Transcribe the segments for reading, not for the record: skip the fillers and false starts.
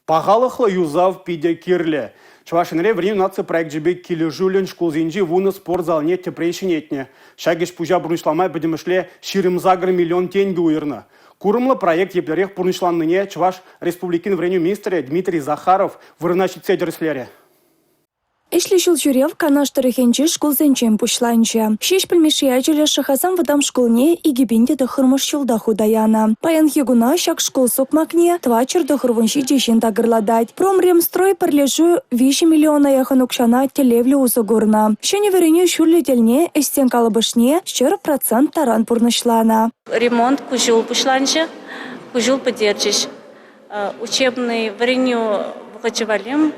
Пахалӑхлӑ юсав питӗ кирлӗ. Чӑваш Енре Вӗренӳ наци проекчӗпе килӗшӳллӗн шкулсенчи вунӑ спорт залне тӗпрен ҫӗнетнӗ. Ҫак ӗҫ-пуҫа пурнӑҫлама пӗтӗмӗшле 28 миллион тенкӗ уйӑрнӑ. Курӑмлӑ проект еплерех пурнӑҫланнине Чӑваш Республикин вӗренӳ министрӗ Дмитрий Захаров вырӑна ҫитсе тӗрӗслерӗ. Ӗҫлӗ ҫул ҫӳрев Канаш тӑрӑхӗнчи шкулсенчен пуҫланчӗ. Ҫеҫпӗл Мишши ячӗллӗ Шӑхасан вӑтам шкулне 2009-мӗш ҫулта хута янӑ. Паянхи куна ҫак шкул сукмакне 497 ҫын такӑрлатать. Промремстрой пӗрлешӳ 3 миллиона яхӑн укҫана тӗллевлӗ усӑ курнӑ. Ҫӗнӗ вӗренӳ ҫулӗ тӗлне ӗҫсен калӑпӑшне 100% таран пурнӑҫланӑ. Ремонт ку ҫул пуҫланчӗ, ку ҫул пӗтерчӗҫ. Учебный вӗренӳ вӑхӑчӗ валли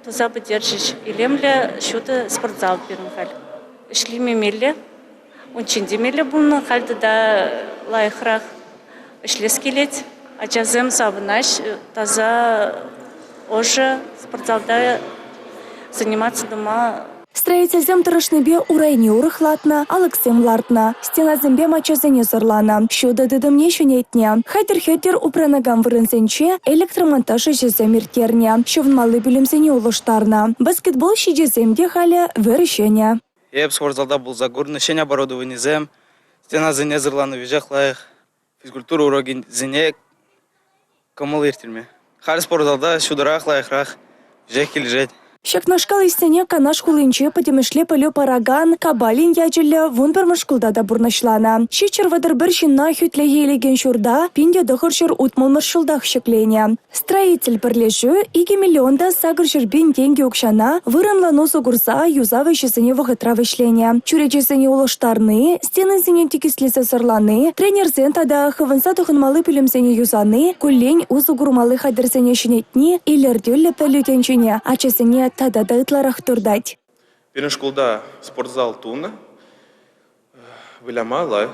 туса пӗтерчӗҫ. Илемлӗ, ҫутӑ спортзал пирӗн халь. Ӗҫлеме меллӗ. Унччен те меллӗ пулнӑ, халь тата лайӑхрах ӗҫлес килет. Ачасем савӑнаҫ, таса, ӑшӑ спортзалта заниматься тума. Строительсем тӑрӑшнипе урайне урӑхлатнӑ, алӑксем лартнӑ, стенасемпе маччасене сӑрланӑ, ҫутӑ тытӑмне ҫӗнетнӗ. Хатӗр-хӗтӗр упранакан вырӑнсенче электромонтаж ӗҫӗсем ирттернӗ, ҫӑвӑнмалли пӳлӗмсене улӑштарнӑ. Баскетбол щичӗсем те халӗ вӗр ҫӗнӗ. Эп спортзалта пулса курнӑ, ҫӗнӗ оборудованисем, стенасене сӑрланӑ веҫех лайӑх. Физкультура урокӗсене кӑмӑл ирттерме. Халь спортзалта ҫутӑрах, лайӑхрах, веҫех килӗшет. Ҫакнашкал ӗҫсене Канаш хулинче пӗтӗмӗшле пӗлӳ паракан Кабалин ячӗллӗ 11-мӗш шкулта та пурнӑҫланӑ. 731 ҫынна хӳтлӗхе илекен ҫурта 1960-мӗш ҫултах ҫӗкленӗ. Строитель пӗрлешӳ 2 миллион та 800 пин тенкӗ укҫана вырӑнлӑн усӑ курса юсав ӗҫӗсене вӑхӑтра вӗҫленӗ. Чӳречесене улӑштарни, стенасене тикӗслесе сӑрлани, тренерсен тата хывӑнса тӑхӑнмалли пӳлӗмсене юсани, куллен усӑ курмалли хатӗрсене ҫӗнетни илӗртӳллӗ пӗлӳ тӗнчине ачасене тата та ытларах туртать. Пирӗн шкулта спортзал тунӑ. Выляма лайӑх.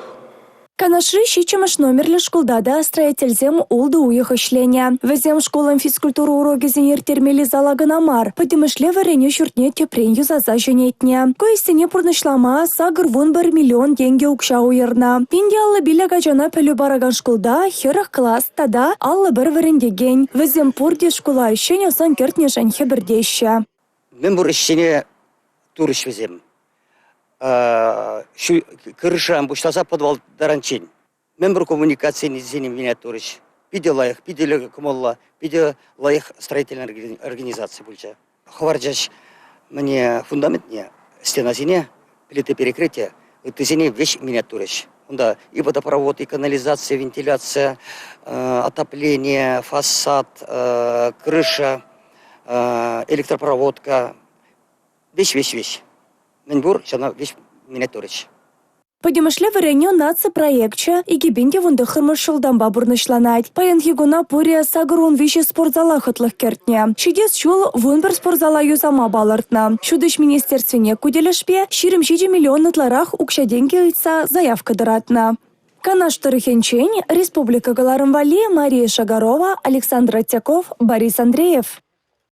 Канашри ҫиччӗмӗш номерлӗ шкулта та строительсем ултӑ уйӑх ӗҫленӗ. Вӗсем шкулӑн физкультура урокӗсене ирттермелли зала кӑна мар, пӗтӗмӗшле вӗренӳ ҫуртне тӗпрен юсаса ҫӗнетнӗ. Ку ӗҫсене пурнӑҫлама 81 миллион тенкӗ укҫа уйӑрнӑ. 1055 ачана пӗлӳ паракан шкулта 40 класс тата 51 вӗрентекен. Вӗсем пурте шкула ҫӗнӗ сӑн кӗртнӗшӗн хӗпӗртеҫҫӗ. Мӗн пур ӗҫсене турӗҫ вӗсем. Крышӑран пуҫласа подвал таранччен. Мӗн пур коммуникацисене менять турӗҫ. Питӗ лайӑх, питӗ кӑмӑллӑ, питӗ лайӑх строительный организаци пулчӗ. Хӑварчӗҫ мӗне фундаментне, стенасене, плиты перекрытия, ыттисене веҫ менять турӗҫ. Унта и водопровод, и канализация, вентиляция, отопление, фасад, крыша, электропроводка, Веҫ, веҫ, веҫ. Мӗн пур, ҫавна веҫ менять турӗҫ. Пӗтӗмӗшле вӗренӳ наци проекчӗ 2019-мӗш ҫултанпа пурнӑҫланать. Паянхи куна пурӗ 83 спортзала хӑтлӑх кӗртнӗ. Ҫитес ҫул 11 спортзала юсама палӑртнӑ. Ҫутӗҫ министерствине ку тӗлӗшпе 27 миллион ытларах укҫа-тенкӗ ыйтса заявка тӑратнӑ. Канаш тӑрӑхӗнчен республика кӑларӑм валли Мария Шагарова, Александр Отяков, Борис Андреев.